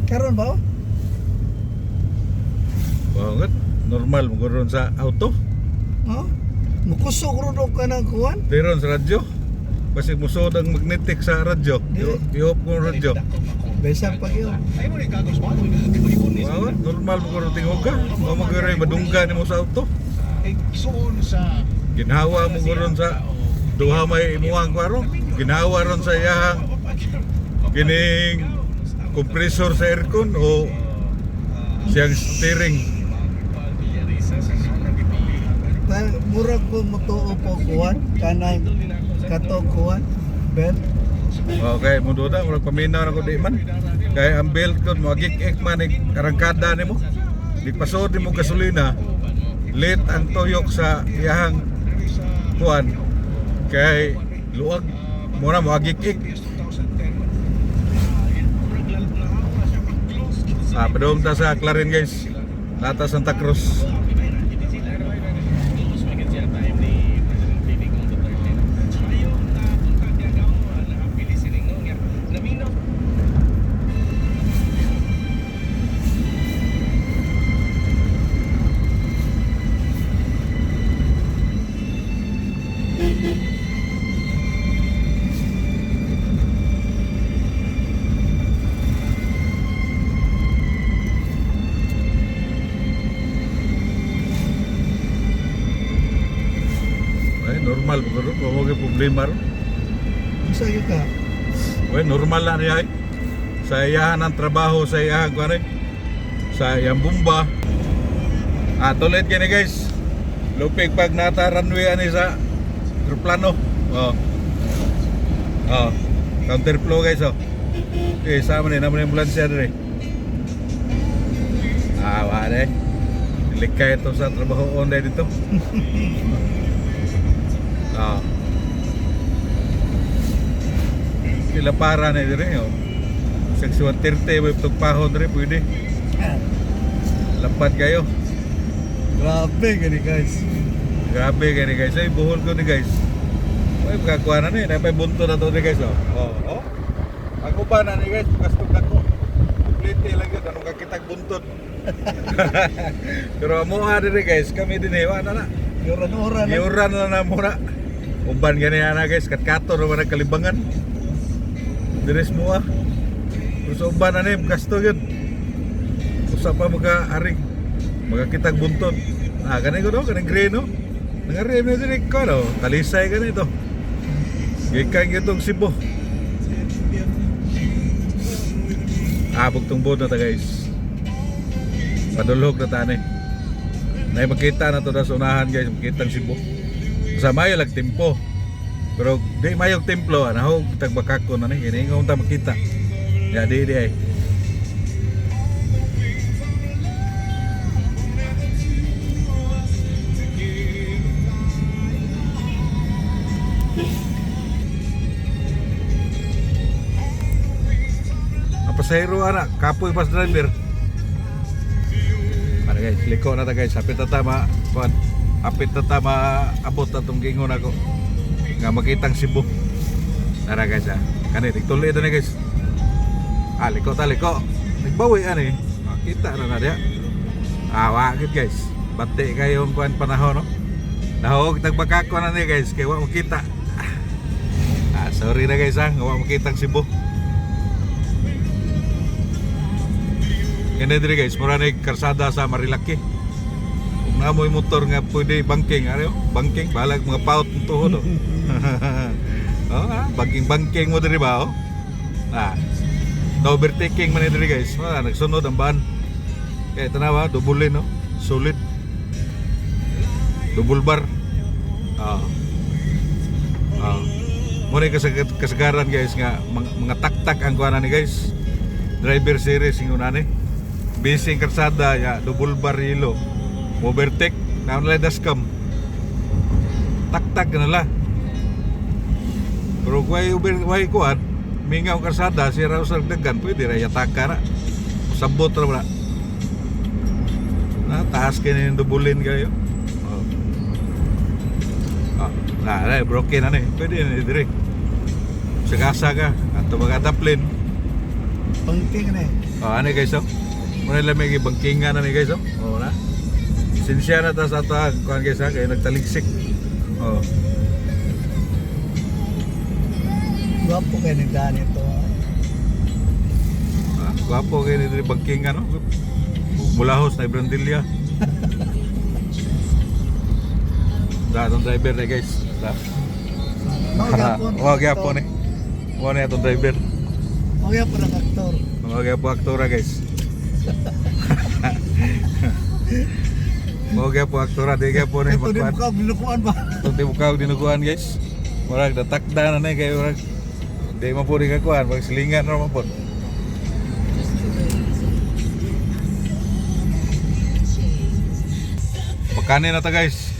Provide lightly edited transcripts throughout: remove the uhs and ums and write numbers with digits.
Karon ba, oh? Banget, normal mo ron sa auto. Oh? Mukusog ro og kanang kuan. Diron sa radyo. Basig musod ang magnetic sa radyo. Dili. I-off ko ang radyo. Bisan pag iyo. Wow, normal mo ron tingoga. Wa mo gyud madungga nimo sa auto. Ginhawa mo ron sa duha may imuhang kwaro. Ginhawa ron sa iyahang kining compressor sa aircon o siyang steering. Murag ko motuo po kuan kanang kato kuan belt. Okay, mo duda, murag paminaw na ko di man. Kay ang belt ko mo agik-ik man ig arangkada nimo. Di pasod nimo gasolina. Late ang tuyok sa iyahang kuan. Kay luag mo na mo agik-ik. Ah, padung ta sa Clarin, guys. Nata Santa Cruz. Ay, normal mo ron, wa mo gyud problema ron. Unsa gyud ka? Well, normal lang niya eh. Sa iyahan ang trabaho, sa iyahan kuan eh. Sa iyang bumba. Ah, tuloy kini, guys. Lupig pag nata runway ani sa aeroplano. Oh. Oh. Counterflow, guys, oh. Eh, sama ni naman yung ambulansya dire. Ah, wala eh. Likay ito sa trabaho on dito. Ah. Sila para na dire oh. 6130 may tugpahon dire pwede. Lapad kayo. Grabe gani, guys. Grabe kayo ni guys. Ay, buhol ko ni guys. Ay, pagkakuha na ni. Napay bunto na to ni guys. Oh. Oh, oh. Ako ba na ni guys? Kastog ako. Kumplete lang yun. Anong kakitag buntot? Pero amuha dire, guys. Kami din eh. Wala na. Yoran-oran na. Giuran na na muna. Uban gani ana, guys, katkato ra man ang kalibangan. Dires mo ah. Pero sa uban na ni gasto gyud. Usa pa maka aring makakitag buntot. Ah, kani ko no, kaning green no. Nangari mi diri ko no, talisay gani to. Gikan gyud tong Cebu. Ah, bugtong bod na ta, guys. Padulhog na ta ni. Nay makita na to na sa unahan, guys, makita ang Cebu. Sa mayo lag tempo. Pero di mayo templo, ana ho tagbakako na ni giningon ta makita. Ya di di ay. Ang pasahero ana, kapoy bus driver. Para guys, liko na ta, guys. Hapit na ta ma kuan. Hapit na ta maabot na tong gingon ako. Nga makitang Cebu. Tara, guys, ah. Kani tigtuloy ito ni, guys. Ah, liko ta liko. Nagbawi ani. Makita na na diya. Ah, wa gid, guys. Bati kayong kuan panahon no. Nahog tagbakako na ni, guys, kay wa makita. Ah, sorry na, guys, ah, nga wa makitang Cebu. Kani diri, guys, mura ni karsada sa Marilaki. Kung naamoy motor nga pwede banking, ano? Banking, balag mga paut ng tuhod. Oh. Oh, ah, banking banking mo diri ba oh? Ah. No overtaking man ni diri, guys. Wala nagsunod ang van. Kaya tanawa, double lane no. Solid. Double bar. Ah. Ah. Mo ni kasagaran, guys, nga mga taktak ang kuan ni, guys. Driver series ingon ani. Busy ang karsada ya, double bar yelo. Overtake, na nila dashcam. Taktak na nila. Pero kung ay over way kuan, mingaw ang karsada, si raw sa dagan, pwede ra yataka ra. Sabot ra ba. Na, taas kayo na yung dubulin kayo. Oh. Ah, na, na, broken na ni. Pwede na dire. Sagasa ka. At mga daplin. Pangting na eh. Oh, ano guys, oh? Muna lang may bangkingan na ni guys, oh. Oh, na. Sinsya na ta sa ato, ah. Kuan guys, ha, kay nagtaligsik. Oh. Gwapo kayo nagdaan ito. Ah, gwapo kay ni dire bangkingan, no. Mulahos na Brandilla. Da, atong driver na guys. Da. Mao gyapon. Wa gyapon eh. Wa na atong driver. Mao gyapon ang aktor. Wa gyapon aktora guys. Wa gyapon aktora, di gyapon eh Ito din magkuan. mo ka, binukuan ba? Itong tibukaw dinuguan guys. Murag natakda na na eh, kayo murag di man po rin kakuan, murag silingan ra man po. Pagkanin na ta guys.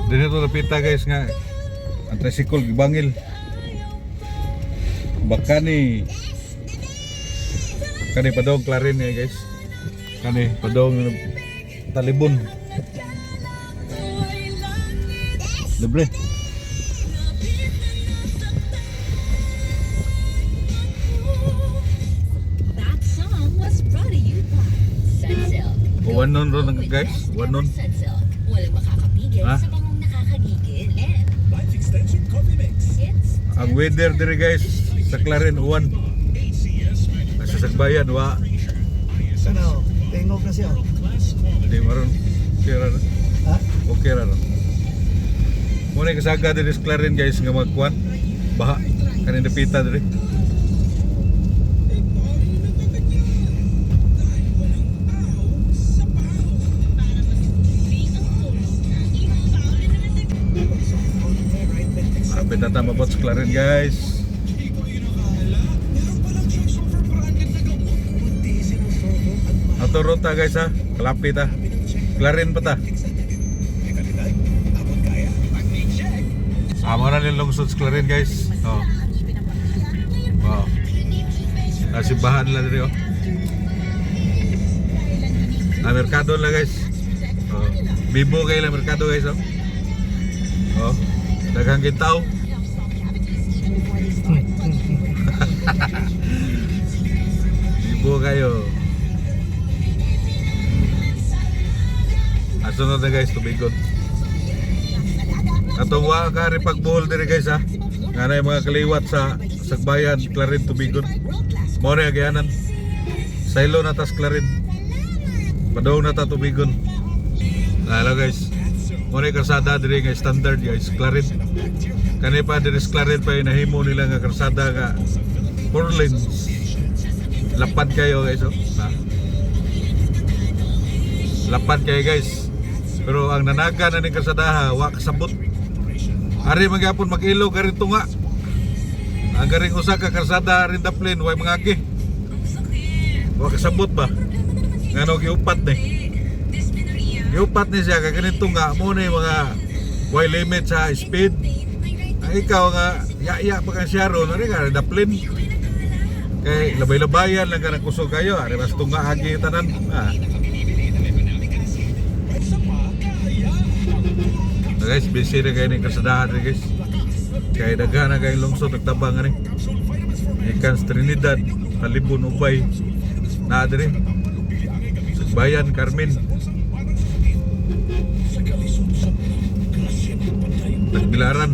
Dito to napita guys nga ang tricycle gibangil. Bakani. Kani padong Clarin eh guys. Kani padong Talibon. Libre. That song was brought to you by Sunsilk. Wanon ron ang guys, wanon. Sunsilk. Walang makakapigil Ha? sa bangong nakakagigil. And Life Extension Coffee Mix. it's Ang weather dire guys sa Clarin uwan. ACS Sa Sagbayan wa Ano, tingog na siya. Class quality. di maron. Okay ra ron. Ha? Okay ra ron. Muna kasaga diri sa Clarin guys nga magkuan. Baha kanin dapita dire. Apit na tama sa Clarin guys. Ato ruta guys ha. Kalapit ha. Clarin pa ta. Amo na nilong lungsod sa Clarin guys. Oh. Wow. Nasimbahan nila diri oh. Ah, merkado nila guys. Oh. Bibo kayo lang merkado guys oh. Oh. Daghang gintao. Bibo kayo. Ah, sunod na guys, tubigon. Atong wa ka rin pagbuhol diri guys ha. Nga na yung mga kaliwat sa Sagbayan, Clarin, Tubigon. Mao na yung gayanan. Saylo na tas Clarin. Padong na ta Tubigon. Hello guys. Mao na yung karsada diri nga standard guys, Clarin. Kani pa diri sa Clarin pa yung nahimo nila nga karsada nga 4 lanes. Lapad kayo guys oh. Ha? Lapad kayo guys. Pero ang nanaga na ning karsadaha wa kasabot. Ari magyapon mag-ilog ari tunga. Ang garing usa ka karsada aring daplin way mangagi. Wa kasabot ba? Ngano giupat ni? Giupat ni siya kay kaning tunga mo ni mga way limit sa speed. Ang ikaw nga ya-ya pa kang siya ron ari ka daplin. Kay labay-labayan lang ka ng kusog kayo, ari mas tunga agi tanan. Ah. Na guys, busy na kayo ng kasadahan ni guys. Kaya daghan na kayong lungsod, nagtabang ani. Ikan sa Trinidad, Talibon, Ubay, na diri. Bayan, Carmen. Tagbilaran.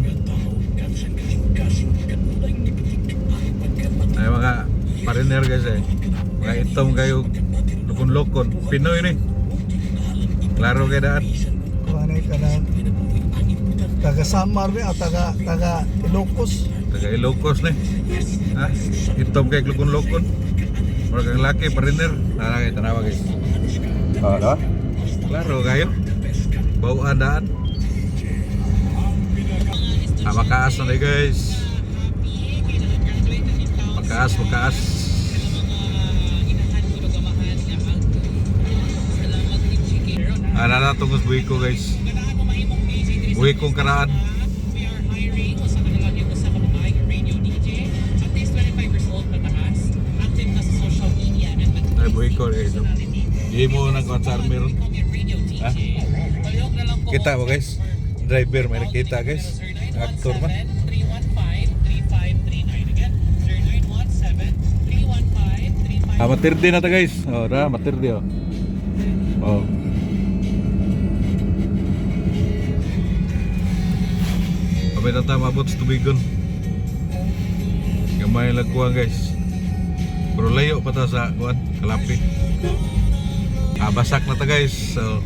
Ay mga pariner guys eh. Mga itom kayo, lukon-lukon. Pinoy ni. Klaro kay daan. Kuhanay ka na. Taga Samar ni, ah, taga Ilocos. Taga Ilocos ni. Ha? Itom kay lukon-lukon. Murag ang laki pariner. Tara kay tanawa guys. Ah, klaro kayo. Bawaan daan. Ah, makaas na guys. Makaas, makaas. Ah, nana tungos buhiko guys. Buhikong karaan. We are hiring usa ka lalaki ug usa ka babae nga radio DJ. At least 25 years old pataas. Active na sa social media and Ay, buhiko guys. personality. Himo nang kuan sa army ron. Ha? Kita mo, guys. Driver may nakita, guys. Actor man. 315-3539. Again, 0917-315-3539. Ah, matirdi na ta, guys. Oh, ra matirdi oh. Oh. Abay na ta maabot sa tubigon. Gamay lang kuha, guys. Pero layo pa ta sa kuan, Kalapi. Ah, basak na ta, guys. So,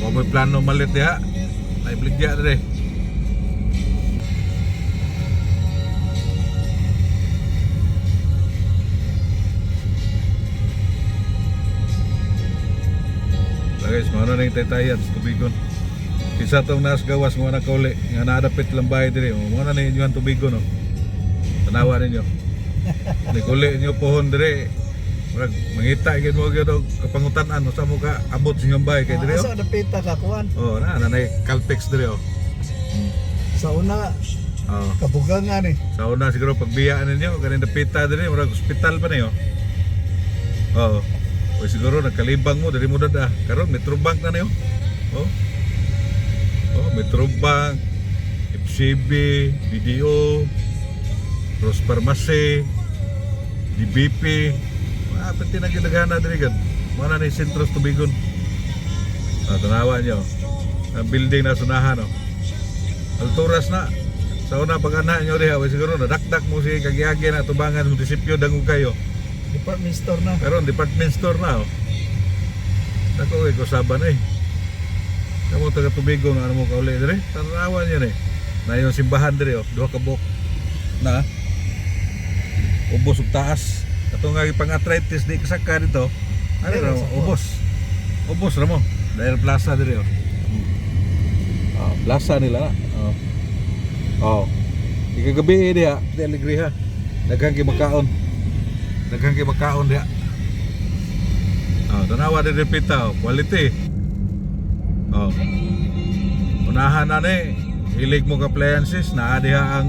wa may plano malit diha. Naibligya dire. So guys, mao na yung taytayan sa tubigon. Isa tong nas gawas mo na kauli nga naadapit lang bahay dire. Oh, mao na ni inyong tubigon oh. Tanawa ninyo. Nikuli ninyo pohon dire. Murag mangita gyud mo gyud og kapangutan-an usa mo ka abot sa inyong bahay kay dire Asa oh. dapita ka kuan? Oh, na nanay Caltex dire oh. Sa una Oh. kabugangan eh. Sa una siguro pagbiyaan ninyo kaning dapita dire murag ospital pa niyo. Oo. O siguro nagkalibang mo diri mo dada. Karon Metro Bank na niyo. Oh. Oh, Metro Bank, FCB, BDO, Rose Pharmacy, DBP. Ah, pati na gidaghan na diri gud. Mo na ni sentro sa Tubigon. Ah, tanawa niyo. Ang building na sunahan oh. Alturas na. Sa una pag ana nyo diha, wa siguro nadakdak mo si kagiagi na tubangan munisipyo dangog kayo. Department store na. Karon department store na oh. Dako kay kusaban eh. Kamo taga Tubigon ano mo kauli dire? Tanawan yun eh. Na yung simbahan dire oh, duha ka buok na. Ubos ug taas. Ato nga pang arthritis di kasaka dito. Ano Pero ra sa ubos. Ubos ra mo. Dahil plaza dire oh. Ah, plaza nila na. Oh. Oh. Ikagabi diha, di alegria. Daghang kay makaon. Daghang kay makaon diha. Oh, tanawa di pita, oh. Quality. Oh. Unahan na ni. Hilig mo ka appliances, naa diha ang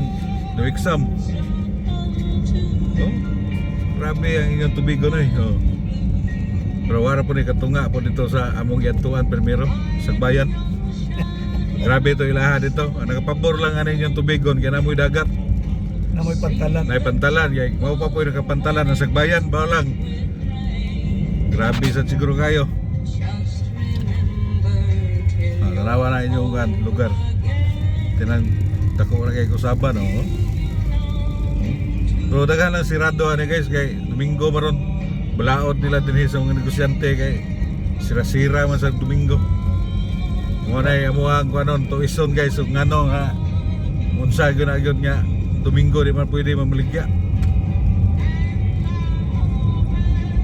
Nuixam. Oh. Grabe ang inyong tubigon eh. Oh. Pero wala po ni katunga po dito sa among giadtuan primero sa bayan. Grabe ito ilaha dito. Ang nakapabor lang ani inyong tubigon kay namoy dagat. Na may pantalan. Nay pantalan kay mao pa po yung nakapantalan ang sagbayan ba lang. Grabe sa siguro kayo. Ah, tanawa na inyong kan, lugar. Tinang dako na kay kusaban oh. Pero daghan lang sirado ani guys kay Domingo maron balaod nila dinhi sa mga negosyante kay sira-sira man sa Domingo. Mo na amo ang kuanon tuison guys ug ngano nga unsa gyud na gyud nga Domingo di man pwede mamaligya.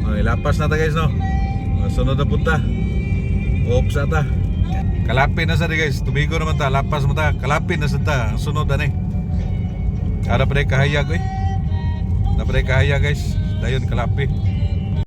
Okay, lapas na ta guys no. Sunod na punta. Oops ata. Kalapit na sa di guys. Tubigo naman ta. Lapas mo ta. Kalapit na sa ta. Ang sunod ani. Ada pa rin kahayag eh. Ada pa rin kahayag guys. Dayon kalapi.